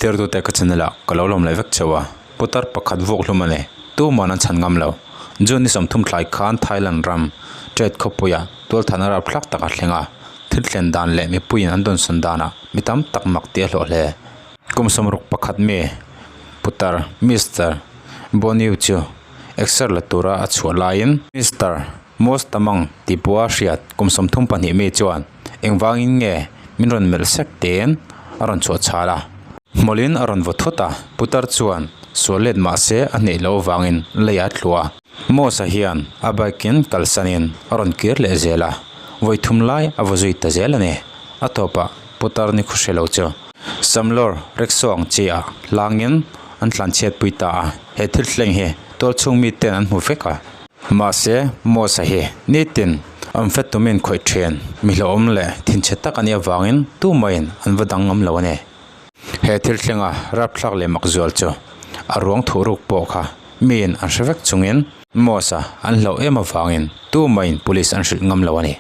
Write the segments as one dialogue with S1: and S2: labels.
S1: Thirtute ka channel ah ka lo lawm leh vek chauh a, putar pakhat vuak hlum a ni, tuman an chhan ngam lo. June ni 30 thlai khan Thailand ram Trade khawpuiah tualthan a rapthlak tak a thleng a, thil thlen dan leh mipuiin an dawnsawn danah mi tam tak mak tih a hlawh hle. Kum 61 mi putar Mister Boniu chu exer la tura a chhuah laiin Mister Most Tamang tih pawha hriat kum 32 mi chuan Engvangin nge min rawn melh sek tein a rawn chhuah chhal a. Hmawlhin a rawn vaw thut a, putar chuan sual let mah se a hneih loh avangin lei a tlu a. Moss-a hian a bike-in kalsanin a rawn kir leh zel a, vawi thum lai a vaw zui ta zel a ni. A tawpah putar ni khaw hre lo chu Samlawr rickshaw ang chi ah hlangin an tlanchhiatpui ta a, he thil thleng hi tualchhung miten an hmu vek a. Mahse, Mosa hi nitin an fet tumin khawih thian mi hlauhawm leh thinchhe tak a nih avangin tumahin an va dang ngam lo a ni. He thil thlenga rapthlak leh mak zual chu a ruang thuh ruk pawh kha miin an hre vek chungin Mosa an hlauh em avangin tumahin police an hrilh ngam lo a ni.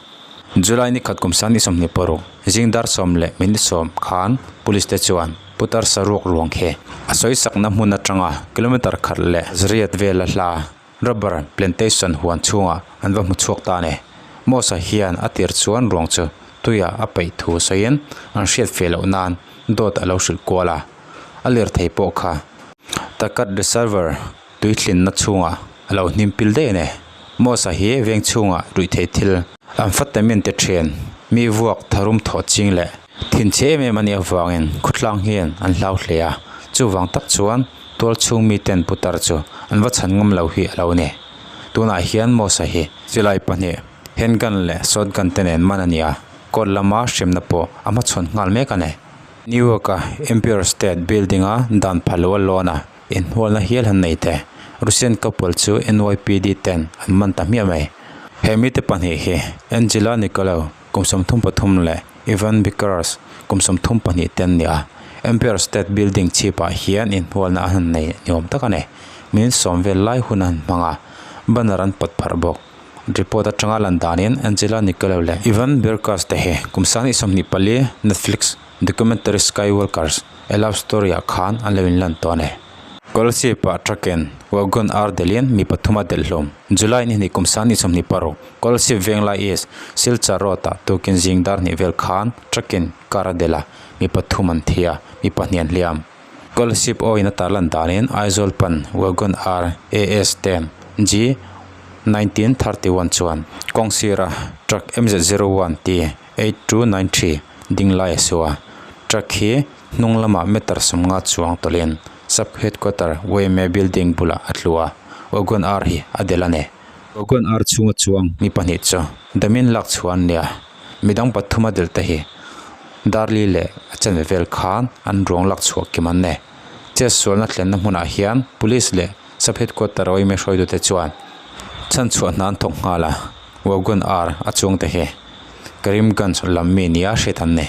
S1: July ni khat kum sang ni 26 zing dar 10 leh minute 10 khan police te chuan putar saruak ruang khi a sawisakna hmun atanga kilometer khat leh zariat vela hla Rubber plantation huan chhungah an va hmu chhuak ta a ni. Mosa hian a tir chuan ruang chu tuiah a peih thu sawiin an hriat feh loh nan dawt a lo hrilh kual a, a lirthei pawh kha Takat Reservoir tui thlinna chhungah a lo hnim pil daih a ni. Mosa hi veng chhungah ruihtheih thil amphetamine te thian mi vuak tharum thawh ching leh thinchhe em em a nih avangin khawtlang hian an hlau hle a, chuvang tak chuan Tual chhung miten putar chu an va chhan ngam lo hi a lo ni. Tunah hian Mosa hi silai pahnih, handgun leh shotgun te nen man a ni a, court lama hremna pawh a hmachhawn nghal mek a ni. New York-a Empire State Building-a dan pha lo a lawn a, inhmualna hial han nei te. Russian couple chu NYPD ten an man ta hmiah mai. He mite pahnih hi Angela Nikolau kum 33 leh Ivan Vickers kum 32 te an ni a, Empire State Building chhipah hian inhmualna a han nei ni awm tak a ni. Minute 10 vel lai hun a han hmang a, banner an pawt pharh bawk. Report atanga lan danin Angela Nikolau leh Ivan Birkas te hi kum 2024 Netflix documentary Skywalkers, A Love Story ah khan an lo inlan tawh a ni. Kawlsip-ah truck-in wagon ar delhin mi pathum a delh hlawm. July ni hnih kum 2026, Kawlsip Venglai East, Silchar Road-ah tukin zing dar hnih vel khan truck-in car a delh a, mi pathum an thi a, mi pahnih an hliam. Kawlsip awin a tarlan danin Aizawl pan wagon ar AS 10 G 1931 chuan kawng sira truck MZ01 T 8293 ding lai a su a, truck hi hnung lamah meter 50 chuang tawlhin sub headquarter YMA building bulah a tlu a, wagon ar hi a delh a ni. Wagon ar chhunga chuang mi pahnih chu damin lak chhuah an ni a, midang pathum a delh te hi Darli leh a chanve vel khan an ruang lak chhuah kim an ni. Chet sualna thlenna hmunah hian police leh sub headquarter YMA hruaitute chuan chhanchhuah hna an thawk nghal a, wagon ar a chuang te hi Karimganj lam mi nia hriat an ni.